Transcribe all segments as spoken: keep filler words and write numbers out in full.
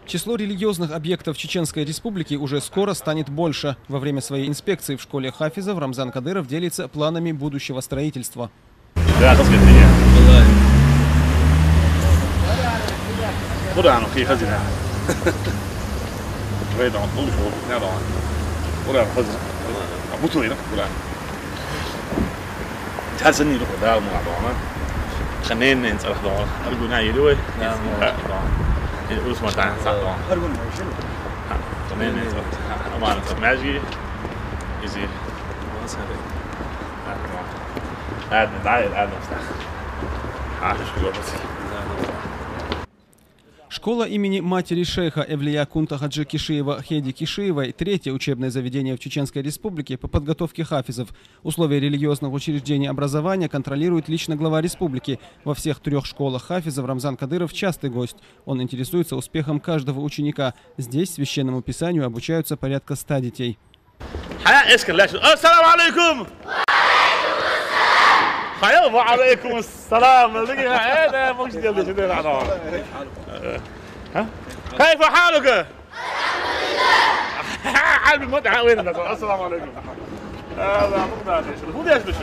Число религиозных объектов Чеченской Республики уже скоро станет больше. Во время своей инспекции в школе хафизов Рамзан Кадыров делится планами будущего строительства. Цхьацца нийлух Дала муха дона. Ханеннен царах дона. Аргуна йилуй. Дала муха дона. Ил урус мартан са дона. Аргуна йилуй. Ханеннен царах. Амана царах. Мажги. Изи. Ладно, да, ладно. А, что ж. Школа имени матери шейха Эвлия Кунта Хаджи Кишиева Хеди Кишиевой, третье учебное заведение в Чеченской Республике по подготовке хафизов. Условия религиозных учреждений образования контролирует лично глава республики. Во всех трех школах хафизов Рамзан Кадыров частый гость. Он интересуется успехом каждого ученика. Здесь священному писанию обучаются порядка ста детей. Хая эскер леш. Ассаламу алейкум. Хая ва алейкум ассалам. Лиги, э, да, мугш дел деш, да, да. Ха? Кайфа халука? Алби мот, ха, вен да. Ассаламу алейкум. Алла, мугда деш. Ху деш деш.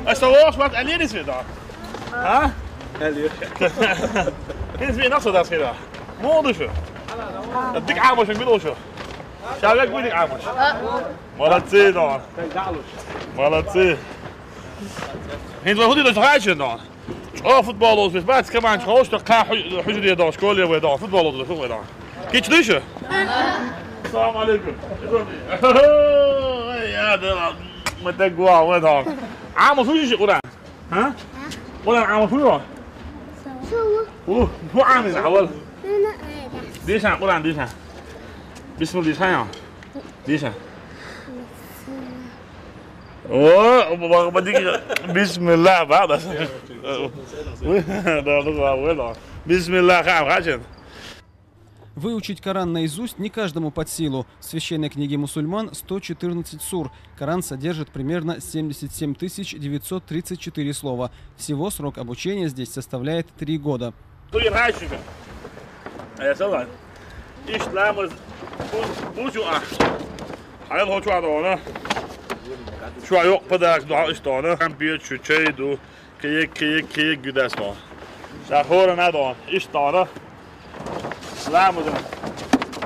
Аста ваш ват алирис да. Ха? Алир. Хин зви насо дас хира. Модуш. Дик амош, бидош. Шавек буди амош. Молодцы, да. Молодцы. Хин зва худи да шахачен да. О, футбол оз бис. Бац команд хош, то ка ху-, хужри да, школе ве да, футбол оз бис, ве да. Кич дыш? Салам алейкум. Я, да, мы так гуа, ве да. Амош хужри Къуран. Ха? Къуран амош хужри? О, бу амин, авал. Дишан, Къуран дишан. Бисмилла дишан, я. Дишан. О, ба-, ба-, ба-, дик-, бисмилла, ба, ба. Да, да, да, да. Бисмилла, хам, хачен. Выучить Коран наизусть не каждому под силу. В священной книге мусульман сто четырнадцать сур. Коран содержит примерно семьдесят семь тысяч девятьсот тридцать четыре слова. Всего срок обучения здесь составляет три года. Туй рачика. Э, сала. Иш ламаз бу-, бу чу а. Хаял хо чу а дона. Чу а ёк падак да иш дона. Компьютер чу чей ду. Киек, киек, киек гидас дона. Са хора на дона. Иш дона. Ламаз.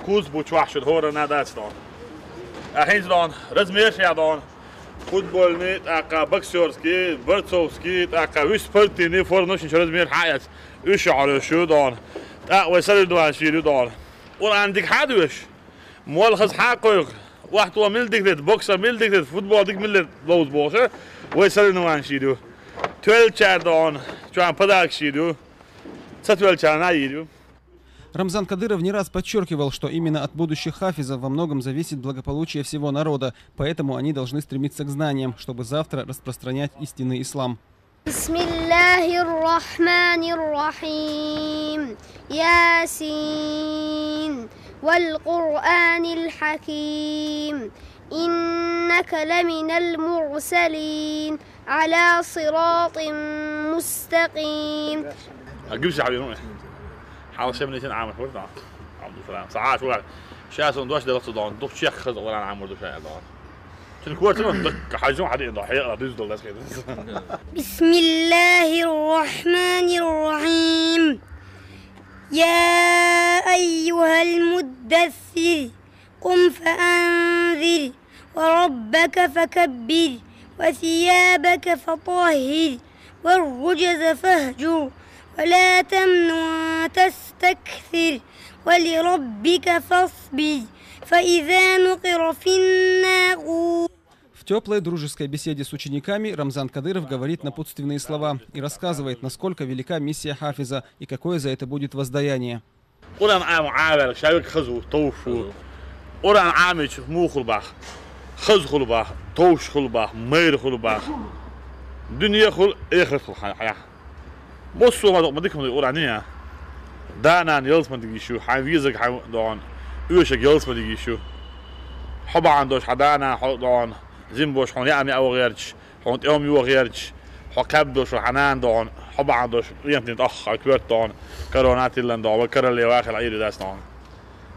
Куз бу чу а шу хора на дас дона. А хинз дона. Размер ша дона. Футбольный, така боксерский, борцовский, така виш спортивный форма, ну, размер хаяц. Уьш хьалуш ю дона. ТӀаккха вай соревнованеш йийр ю дона. Къуръан дика хьадоьшу. Молла хаза хьакхойкху. Вахто мила дика дед, бокса мила дика дед, футбол дика мила дед ловза бохуша, вай соревнованеш йийр ю. Тоьллачара дона, чуьнан подаркаш йийр ю. Ца тоьллачарна йийр ю. Рамзан Кадыров не раз подчеркивал, что именно от будущих хафизов во многом зависит благополучие всего народа, поэтому они должны стремиться к знаниям, чтобы завтра распространять истинный ислам. بسم الله الرحمن الرحيم. ياسين. والقرآن الحكيم. إنك لمن المرسلين. على صراط مستقيم. Гуьржи хьавийна ву. Хьалха шен минотан Ӏамош вара дона. Абдусалам. Сахьа шу вара. Ша сон дош делахь цу дона. Дукха чехка хаза вара Ӏамор ду ша дона. Цуьнан кортано дакка хьажун хьади дона. Хьекъа дуьза дала дас хеташ. بسم الله الرحمن الرحيم. يا أيها المدثر. قم فأنذر وربك فكبر وثيابك فطهر والرجز فاهجر ولا تمنن تستكثر ولربك فاصبر فإذا نقر في الناقور. В тёплой дружеской беседе с учениками Рамзан Кадыров говорит напутственные слова и рассказывает, насколько велика миссия хафиза и какое за это будет воздаяние. Къуръан Ӏама Ӏамаваьлча шаверг хаза ву, товш ву. Къуръан Ӏамийча муха хуьлу боху? Хаза хуьлу боху, товш хуьлу боху, майра хуьлу боху. Дуьне хуьлу, эхарт хуьлу хьан-, хьан. Массо а ма дика ма ду Къуръан, я. Да-нана ялсамане дигийш ю, хьайн везарг хьайн дона, оьшург ялсамане дигийш ю. Хьо бахьана долуш хьан да-нана хьо дона, зин болуш хьуна яа-маа ван гӀерташ, хьуна тӀе хӀума йоха гӀерташ, хьо кхаьбна долуш хьан нана дона, хьо бахьана долуш къематдийнахь тӀаккха хьан коьрта дона, корона тиллина дона, королева хила Ӏийр ю дас дона.